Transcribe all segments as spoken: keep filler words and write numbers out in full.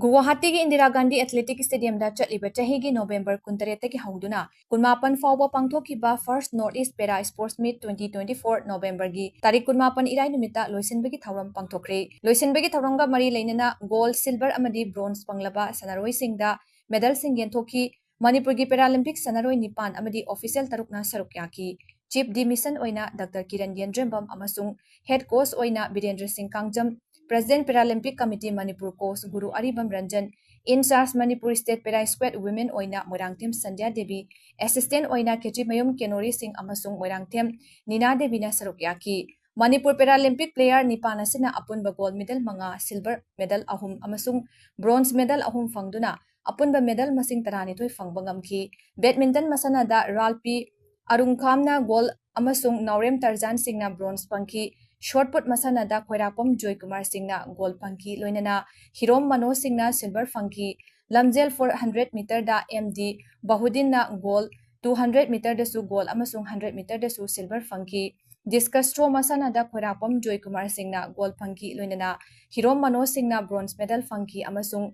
ꯒꯨꯋꯥꯍꯥꯇꯤꯒꯤ Indira Gandhi athletic ꯁ꯭ꯇꯦꯗꯤꯌꯝꯗ ꯆꯠꯂꯤꯕ ꯆꯍꯤꯒꯤ November ꯀꯨꯟꯇꯔꯦꯠꯇꯒꯤ ꯍꯧꯗꯨꯅ ꯀꯨꯟꯃꯥꯄꯟ ꯐꯥꯎꯕ ꯄꯥꯡꯊꯣꯛꯈꯤꯕ First North East Para Sports Meet twenty twenty-four ꯅꯣꯕꯦꯝꯕꯔꯒꯤ ꯇꯥꯔꯤꯛ ꯀꯨꯟꯃꯥꯄꯟ ꯏꯔꯥꯏ ꯅꯨꯃꯤꯠꯇ ꯂꯣꯏꯁꯤꯟꯕꯒꯤ ꯊꯧꯔꯝ ꯄꯥꯡꯊꯣꯛꯈ꯭ꯔꯦ꯫ ꯂꯣꯏꯁꯤꯟꯕꯒꯤ ꯊꯧꯔꯝꯒ ꯃꯔꯤ ꯂꯩꯅꯅ gold, silver ꯑꯃꯗꯤ bronze ꯐꯪꯂꯕ ꯁꯥꯟꯅꯔꯣꯏꯁꯤꯡꯗ medalꯁꯤꯡ ꯌꯦꯟꯊꯣꯛꯈꯤ꯫ ꯃꯅꯤꯄꯨꯔꯒꯤ Paralympic ꯁꯥꯟꯅꯔꯣꯏ ꯅꯤꯄꯥꯟ ꯑꯃꯗꯤ official ꯇꯔꯨꯛꯅ ꯁꯔꯨꯛ ꯌꯥꯈꯤ꯫ Chief de Mission ꯑꯣꯏꯅ Doctor ꯀꯤꯔꯟ ꯌꯦꯟꯗ꯭ꯔꯦꯝꯕꯝ ꯑꯃꯁꯨꯡ head coach ꯑꯣꯏꯅ ꯕꯤꯔꯦꯟꯗ꯭ꯔ ꯁꯤꯡ Kangjam, President Paralympic Committee Manipur coach Guru Aribam Ranjan, in charge Manipur State Para Squad Women ꯑꯣꯏꯅ ꯃꯣꯏꯔꯥꯡꯊꯦꯝ ꯁꯟꯙ꯭ꯌꯥ ꯗꯦꯕꯤ, assistant ꯑꯣꯏꯅ ꯈꯦꯇ꯭ꯔꯤꯃꯌꯨꯝ ꯀꯦꯅꯣꯔꯤ ꯁꯤꯡ ꯑꯃꯁꯨꯡ ꯃꯣꯏꯔꯥꯡꯊꯦꯝ ꯅꯤꯅꯥ ꯗꯦꯕꯤꯅ ꯁꯔꯨꯛ ꯌꯥꯈꯤ꯫ ꯃꯅꯤꯄꯨꯔ Paralympic player ꯅꯤꯄꯥꯟ ꯑꯁꯤꯅ ꯑꯄꯨꯟꯕ gold medal ꯃꯉꯥ, silver medal ꯑꯍꯨꯝ ꯑꯃꯁꯨꯡ bronze medal ꯑꯍꯨꯝ ꯐꯪꯗꯨꯅ ꯑꯄꯨꯟꯕ medal ꯃꯁꯤꯡ ꯇꯔꯥꯅꯤꯊꯣꯏ ꯐꯪꯕ ꯉꯝꯈꯤ꯫ Badminton ꯃꯁꯥꯟꯅꯗ ꯔꯥꯜꯄꯤ ꯑꯔꯨꯡꯈꯥꯝꯅ gold ꯑꯃꯁꯨꯡ ꯅꯥꯎꯔꯦꯝ ꯇꯔꯖꯥꯟ ꯁꯤꯡꯅ bronze ꯐꯪꯈꯤ꯫ Shot put ꯃꯁꯥꯟꯅꯗ ꯈꯣꯏꯔꯥꯛꯄꯝ ꯖꯣꯏꯀꯨꯃꯥꯔ ꯁꯤꯡꯅ gold ꯐꯪꯈꯤ, ꯂꯣꯏꯅꯅ ꯍꯤꯔꯣꯝ ꯃꯅꯣꯖ ꯁꯤꯡꯅ silver ꯐꯪꯈꯤ꯫ ꯂꯝꯖꯦꯜ four hundred meterꯗ M D ꯕꯍꯨꯗꯤꯟꯅ gold, two hundred meterꯗꯁꯨ gold ꯑꯃꯁꯨꯡ hundred meterꯗꯁꯨ silver ꯐꯪꯈꯤ꯫ Discus throw ꯃꯁꯥꯟꯅꯗ ꯈꯣꯏꯔꯥꯛꯄꯝ ꯖꯣꯏꯀꯨꯃꯥꯔ ꯁꯤꯡꯅ gold ꯐꯪꯈꯤ, ꯂꯣꯏꯅꯅ ꯍꯤꯔꯣꯝ ꯃꯅꯣꯖ ꯁꯤꯡꯅ bronze medal ꯐꯪꯈꯤ ꯑꯃꯁꯨꯡ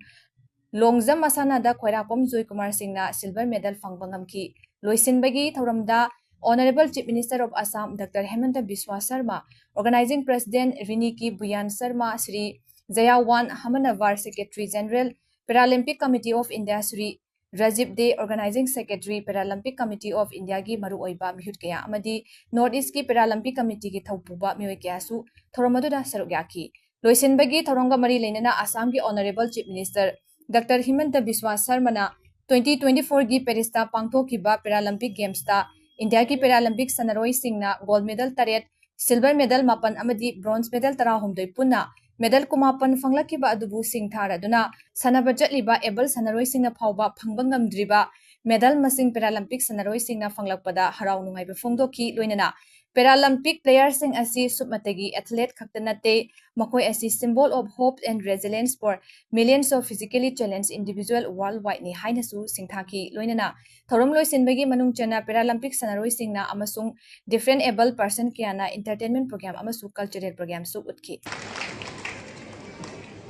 long jump ꯃꯁꯥꯟꯅꯗ ꯈꯣꯏꯔꯥꯛꯄꯝ ꯖꯣꯏꯀꯨꯃꯥꯔ ꯁꯤꯡꯅ silver medal ꯐꯪꯕ ꯉꯝꯈꯤ꯫ ꯂꯣꯏꯁꯤꯟꯕꯒꯤ ꯊꯧꯔꯝꯗ Honourable Chief Minister of Assam Doctor Himanta Biswa Sarma, Organising President ꯔꯤꯅꯤꯀꯤ ꯕꯨꯌꯥꯟ Sharma, Shri ꯖꯌꯥꯋꯥꯟ ꯍꯃꯅꯋꯥꯔ, Secretary General, Paralympic Committee of India, Shri Rajiv day, Organising Secretary, Paralympic Committee of Indiaꯒꯤ ꯃꯔꯨꯑꯣꯏꯕ ꯃꯤꯍꯨꯠ ꯀꯌꯥ ꯑꯃꯗꯤ North Eastꯀꯤ Paralympic Committeeꯒꯤ ꯊꯧꯄꯨꯕ ꯃꯤꯑꯣꯏ ꯀꯌꯥꯁꯨ ꯊꯧꯔꯝ ꯑꯗꯨꯗ ꯁꯔꯨꯛ ꯌꯥꯈꯤ꯫ ꯂꯣꯏꯁꯤꯟꯕꯒꯤ ꯊꯧꯔꯝꯒ ꯃꯔꯤ ꯂꯩꯅꯅ ꯑꯁꯥꯝꯒꯤ Honourable Chief Minister Doctor ꯍꯤꯃꯟꯇ ꯕꯤꯁ꯭ꯋꯥ ꯁꯔꯃꯅ twenty twenty-fourꯒꯤ ꯄꯦꯔꯤꯁꯇ ꯄꯥꯡꯊꯣꯛꯈꯤꯕ Paralympic Gamesꯇ ꯏꯟꯗꯤꯌꯥꯒꯤ Paralympic ꯁꯥꯟꯅꯔꯣꯏꯁꯤꯡꯅ gold medal ꯇꯔꯦꯠ, silver medal ꯃꯥꯄꯟ ꯑꯃꯗꯤ bronze medal ꯇꯔꯥꯍꯨꯝꯗꯣꯏ ꯄꯨꯟꯅ medal ꯀꯨꯟꯃꯥꯄꯟ ꯐꯪꯂꯛꯈꯤꯕ ꯑꯗꯨꯕꯨ ꯁꯤꯡꯊꯥꯔꯗꯨꯅ ꯁꯥꯟꯅꯕ ꯆꯠꯂꯤꯕ able ꯁꯥꯟꯅꯔꯣꯏꯁꯤꯡꯅ ꯐꯥꯎꯕ ꯐꯪꯕ ꯉꯝꯗ꯭ꯔꯤꯕ medal ꯃꯁꯤꯡ Paralympic ꯁꯥꯟꯅꯔꯣꯏꯁꯤꯡꯅ ꯐꯪꯂꯛꯄꯗ ꯍꯔꯥꯎ ꯅꯨꯡꯉꯥꯏꯕ ꯐꯣꯡꯗꯣꯛꯈꯤ꯫ ꯂꯣꯏꯅꯅ Paralympic playerꯁꯤꯡ ꯑꯁꯤ ꯁꯨꯞꯅꯇꯒꯤ athlete ꯈꯛꯇ ꯅꯠꯇꯦ, ꯃꯈꯣꯏ ꯑꯁꯤ symbol of hope and resilience for millions of physically challenged individual worldwideꯅꯤ ꯍꯥꯏꯅꯁꯨ ꯁꯤꯡꯊꯥꯈꯤ꯫ ꯂꯣꯏꯅꯅ ꯊꯧꯔꯝ ꯂꯣꯏꯁꯤꯟꯕꯒꯤ ꯃꯅꯨꯡ ꯆꯟꯅ Paralympic ꯁꯥꯟꯅꯔꯣꯏꯁꯤꯡꯅ ꯑꯃꯁꯨꯡ different able person ꯀꯌꯥꯅ entertainment program ꯑꯃꯁꯨꯡ cultural programꯁꯨ ꯎꯠꯈꯤ꯫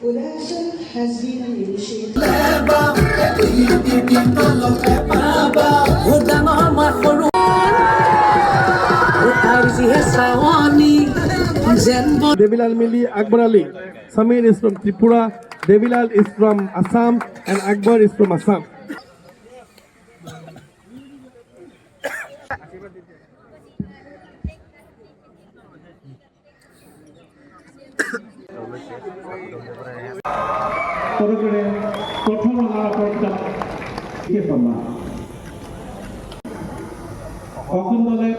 Production has been an initiative. Devilal Mili, Akbar Ali. Samir is from Tripura, Devilal is from Assam, and Akbar is from Assam. সৰকাৰে প্ৰথম অনাৰ ওপৰত কিতাপ লিখে শৰ্মা। অসম দলে